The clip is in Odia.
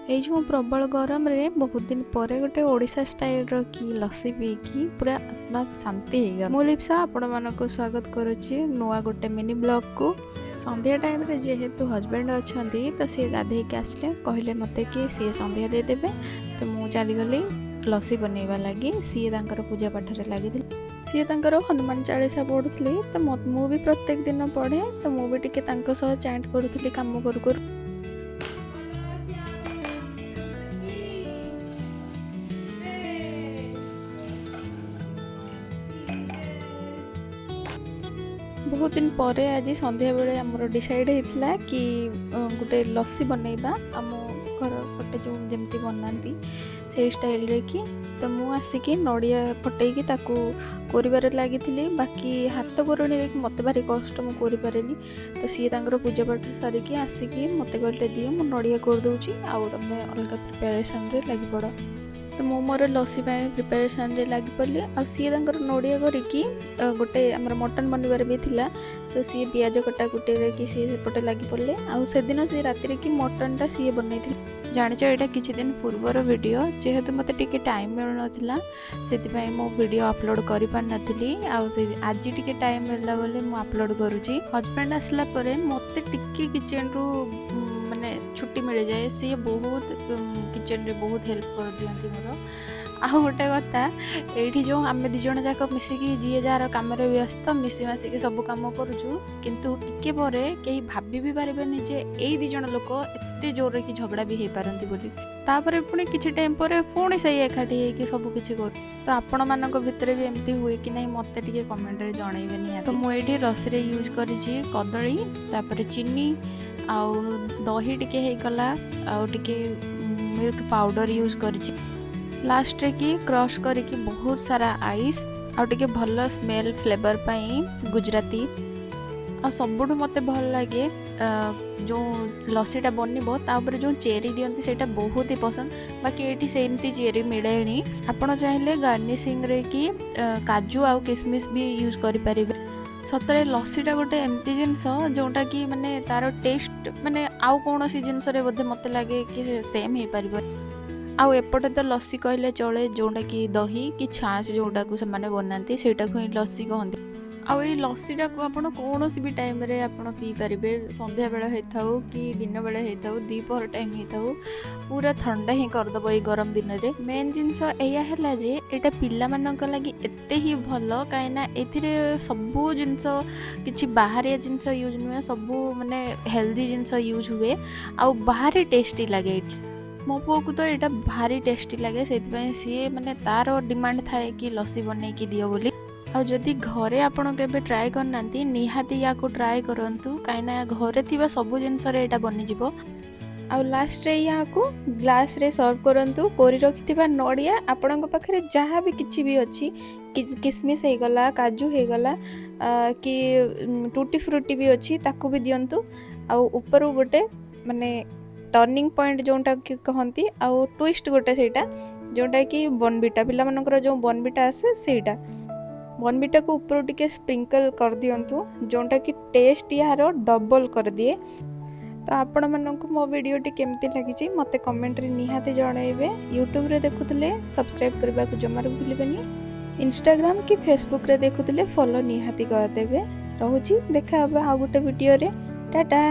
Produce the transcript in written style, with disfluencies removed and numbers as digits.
ଏଇ ଯେଉଁ ପ୍ରବଳ ଗରମରେ ବହୁତ ଦିନ ପରେ ଗୋଟେ ଓଡ଼ିଶା ଷ୍ଟାଇଲର କି ଲସି ପିଇକି ପୁରା ଆତ୍ମା ଶାନ୍ତି ହେଇଗଲା। ମୁଁ ଲିପ୍ସା, ଆପଣମାନଙ୍କୁ ସ୍ୱାଗତ କରୁଛି ନୂଆ ଗୋଟେ ମିନି ବ୍ଲଗ୍କୁ। ସନ୍ଧ୍ୟା ଟାଇମ୍ରେ ଯେହେତୁ ହଜବେଣ୍ଡ ଅଛନ୍ତି, ତ ସିଏ ଗାଧେଇକି ଆସିଲେ, କହିଲେ ମୋତେ କି ସିଏ ସନ୍ଧ୍ୟା ଦେଇଦେବେ, ତ ମୁଁ ଚାଲିଗଲି ଲସି ବନେଇବା ଲାଗି। ସିଏ ତାଙ୍କର ପୂଜା ପାଠରେ ଲାଗିଥିଲେ, ସିଏ ତାଙ୍କର ହନୁମାନ ଚାଳିଶା ପଢ଼ୁଥିଲେ। ତ ମୁଁ ବି ପ୍ରତ୍ୟେକ ଦିନ ପଢ଼େ, ତ ମୁଁ ବି ଟିକେ ତାଙ୍କ ସହ ଚାଣ୍ଟ କରୁଥିଲି କାମ କରୁ କରୁ। ବହୁତ ଦିନ ପରେ ଆଜି ସନ୍ଧ୍ୟାବେଳେ ଆମର ଡିସାଇଡ଼୍ ହେଇଥିଲା କି ଗୋଟେ ଲସି ବନେଇବା, ଆମ ଘର ପଟେ ଯେଉଁ ଯେମିତି ବନାନ୍ତି ସେଇ ଷ୍ଟାଇଲ୍ରେ କି। ତ ମୁଁ ଆସିକି ନଡ଼ିଆ ଫଟେଇକି ତାକୁ କୋରିବାରେ ଲାଗିଥିଲି। ବାକି ହାତ କୋରଣୀରେ କି ମୋତେ ଭାରି କଷ୍ଟ, ମୁଁ କୋରିପାରେନି। ତ ସିଏ ତାଙ୍କର ପୂଜା ପାଠ ସାରିକି ଆସିକି ମୋତେ କହିଲେ, ଦିଅ, ମୁଁ ନଡ଼ିଆ କୋରିଦେଉଛି ଆଉ ତୁମେ ଅଲଗା ପ୍ରିପାରେସନ୍ରେ ଲାଗିପଡ଼। ତ ମୁଁ ମୋର ଲସି ପାଇଁ ପ୍ରିପାରେସନ୍ରେ ଲାଗିପଡ଼ିଲି ଆଉ ସିଏ ତାଙ୍କର ନଡ଼ିଆ କରିକି, ଗୋଟେ ଆମର ମଟନ୍ ବନିବାର ବି ଥିଲା, ତ ସିଏ ପିଆଜ କଟାକୁଟିରେ କି ସିଏ ସେପଟେ ଲାଗିପଡ଼ିଲେ। ଆଉ ସେଦିନ ସିଏ ରାତିରେ କି ମଟନ୍ଟା ସିଏ ବନେଇଥିଲେ। ଜାଣିଛ, ଏଇଟା କିଛି ଦିନ ପୂର୍ବର ଭିଡ଼ିଓ। ଯେହେତୁ ମୋତେ ଟିକେ ଟାଇମ୍ ମିଳୁନଥିଲା, ସେଥିପାଇଁ ମୁଁ ଭିଡ଼ିଓ ଅପଲୋଡ଼ କରିପାରିନଥିଲି। ଆଉ ସେ ଆଜି ଟିକେ ଟାଇମ୍ ମିଳିଲା ବୋଲି ମୁଁ ଅପଲୋଡ଼ କରୁଛି। ହଜବେଣ୍ଡ ଆସିଲା ପରେ ମୋତେ ଟିକେ କିଚେନ୍ରୁ ମାନେ ଛୁଟି ମିଳିଯାଏ। ସିଏ ବହୁତ କିଚେନ୍ରେ ବହୁତ ହେଲ୍ପ କରିଦିଅନ୍ତି ମୋର। ଆଉ ଗୋଟେ କଥା, ଏଇଠି ଯେଉଁ ଆମେ ଦୁଇ ଜଣ ଯାକ ମିଶିକି ଯିଏ ଯାହାର କାମରେ ବ୍ୟସ୍ତ, ମିଶି ମାସିକି ସବୁ କାମ କରୁଛୁ, କିନ୍ତୁ ଟିକେ ପରେ କେହି ଭାବି ବି ପାରିବେନି ଯେ ଏଇ ଦୁଇ ଜଣ ଲୋକ ଏତେ ଜୋରରେ କି ଝଗଡ଼ା ବି ହେଇପାରନ୍ତି ବୋଲି। ତାପରେ ପୁଣି କିଛି ଟାଇମ୍ ପରେ ପୁଣି ସେଇ ଏକାଠି ହେଇକି ସବୁ କିଛି କରୁ। ତ ଆପଣମାନଙ୍କ ଭିତରେ ବି ଏମିତି ହୁଏ କି ନାହିଁ, ମୋତେ ଟିକେ କମେଣ୍ଟରେ ଜଣେଇବେ ନିହାତି। ତ ମୁଁ ଏଇଠି ଲସିରେ ୟୁଜ୍ କରିଛି କଦଳୀ, ତାପରେ ଚିନି ଆଉ ଦହି ଟିକେ ହେଇଗଲା, ଆଉ ଟିକେ ମିଲ୍କ ପାଉଡ଼ର ୟୁଜ୍ କରିଛି। ଲାଷ୍ଟରେ କି କ୍ରସ୍ କରିକି ବହୁତ ସାରା ଆଇସ୍ ଆଉ ଟିକେ ଭଲ ସ୍ମେଲ୍ ଫ୍ଲେଭର୍ ପାଇଁ ଗୁଜୁରାତି। ଆଉ ସବୁଠୁ ମୋତେ ଭଲ ଲାଗେ ଯେଉଁ ଲସିଟା ବନିବ, ତା ଉପରେ ଯେଉଁ ଚେରି ଦିଅନ୍ତି, ସେଇଟା ବହୁତ ହି ପସନ୍ଦ। ବାକି ଏଇଠି ସେମିତି ଚେରି ମିଳେନି। ଆପଣ ଚାହିଁଲେ ଗାର୍ନିସିଂରେ କି କାଜୁ ଆଉ କିସମିସ୍ ବି ୟୁଜ୍ କରିପାରିବେ। ସତରେ ଲସିଟା ଗୋଟେ ଏମିତି ଜିନିଷ ଯେଉଁଟାକି ମାନେ ତାର ଟେଷ୍ଟ ମାନେ ଆଉ କୌଣସି ଜିନିଷରେ ବୋଧେ ମୋତେ ଲାଗେ କି ସେମ୍ ହେଇପାରିବ। ଆଉ ଏପଟେ ତ ଲସି କହିଲେ ଚଳେ, ଯେଉଁଟାକି ଦହି କି ଛାଞ୍ଚ ଯେଉଁଟାକୁ ସେମାନେ ବନାନ୍ତି, ସେଇଟାକୁ ହିଁ ଲସି କହନ୍ତି। ଆଉ ଏଇ ଲସିଟାକୁ ଆପଣ କୌଣସି ବି ଟାଇମ୍ରେ ଆପଣ ପିଇପାରିବେ। ସନ୍ଧ୍ୟାବେଳ ହେଇଥାଉ କି ଦିନବେଳ ହେଇଥାଉ, ଦ୍ୱିପହର ଟାଇମ୍ ହେଇଥାଉ, ପୁରା ଥଣ୍ଡା ହିଁ କରିଦେବ ଏଇ ଗରମ ଦିନରେ। ମେନ୍ ଜିନିଷ ଏଇଆ ହେଲା ଯେ ଏଇଟା ପିଲାମାନଙ୍କ ଲାଗି ଏତେ ହିଁ ଭଲ, କାହିଁକିନା ଏଥିରେ ସବୁ ଜିନିଷ, କିଛି ବାହାରିଆ ଜିନିଷ ୟୁଜ୍ ନୁହେଁ, ସବୁ ମାନେ ହେଲ୍ଦି ଜିନିଷ ୟୁଜ୍ ହୁଏ ଆଉ ଭାରି ଟେଷ୍ଟି ଲାଗେ ଏଇଠି। ମୋ ପୁଅକୁ ତ ଏଇଟା ଭାରି ଟେଷ୍ଟି ଲାଗେ, ସେଇଥିପାଇଁ ସିଏ ମାନେ ତାର ଡିମାଣ୍ଡ ଥାଏ କି ଲସି ବନେଇକି ଦିଅ ବୋଲି। ଆଉ ଯଦି ଘରେ ଆପଣ କେବେ ଟ୍ରାଏ କରିନାହାନ୍ତି, ନିହାତି ୟାକୁ ଟ୍ରାଏ କରନ୍ତୁ, କାହିଁକିନା ଘରେ ଥିବା ସବୁ ଜିନିଷରେ ଏଇଟା ବନିଯିବ। ଆଉ ଲାଷ୍ଟରେ ୟାକୁ ଗ୍ଲାସରେ ସର୍ଭ କରନ୍ତୁ। କୋରି ରଖିଥିବା ନଡ଼ିଆ, ଆପଣଙ୍କ ପାଖରେ ଯାହା ବି କିଛି ବି ଅଛି, କିସମିସ୍ ହେଇଗଲା, କାଜୁ ହେଇଗଲା କି ଟୁଟି ଫ୍ରୁଟି ବି ଅଛି, ତାକୁ ବି ଦିଅନ୍ତୁ। ଆଉ ଉପରୁ ଗୋଟେ ମାନେ ଟର୍ଣ୍ଣିଂ ପଏଣ୍ଟ ଯେଉଁଟା କି କହନ୍ତି ଆଉ ଟୁଇଷ୍ଟ ଗୋଟେ, ସେଇଟା ଯେଉଁଟାକି ବନବିଟା, ପିଲାମାନଙ୍କର ଯେଉଁ ବନବିଟା ଆସେ, ସେଇଟା ବନବିଟାକୁ ଉପରୁ ଟିକେ ସ୍ପ୍ରିଙ୍କଲ୍ କରିଦିଅନ୍ତୁ, ଯେଉଁଟାକି ଟେଷ୍ଟ ଏହାର ଡବଲ୍ କରିଦିଏ। ତ ଆପଣମାନଙ୍କୁ ମୋ ଭିଡ଼ିଓଟି କେମିତି ଲାଗିଛି, ମୋତେ କମେଣ୍ଟରେ ନିହାତି ଜଣାଇବେ। ୟୁଟ୍ୟୁବରେ ଦେଖୁଥିଲେ ସବସ୍କ୍ରାଇବ୍ କରିବାକୁ ଜମାରୁ ଭୁଲିବେନି। ଇନଷ୍ଟାଗ୍ରାମ କି ଫେସବୁକ୍ରେ ଦେଖୁଥିଲେ ଫଲୋ ନିହାତି କରିଦେବେ। ରହୁଛି, ଦେଖା ହେବ ଆଉ ଗୋଟେ ଭିଡ଼ିଓରେ। ଟାଟା।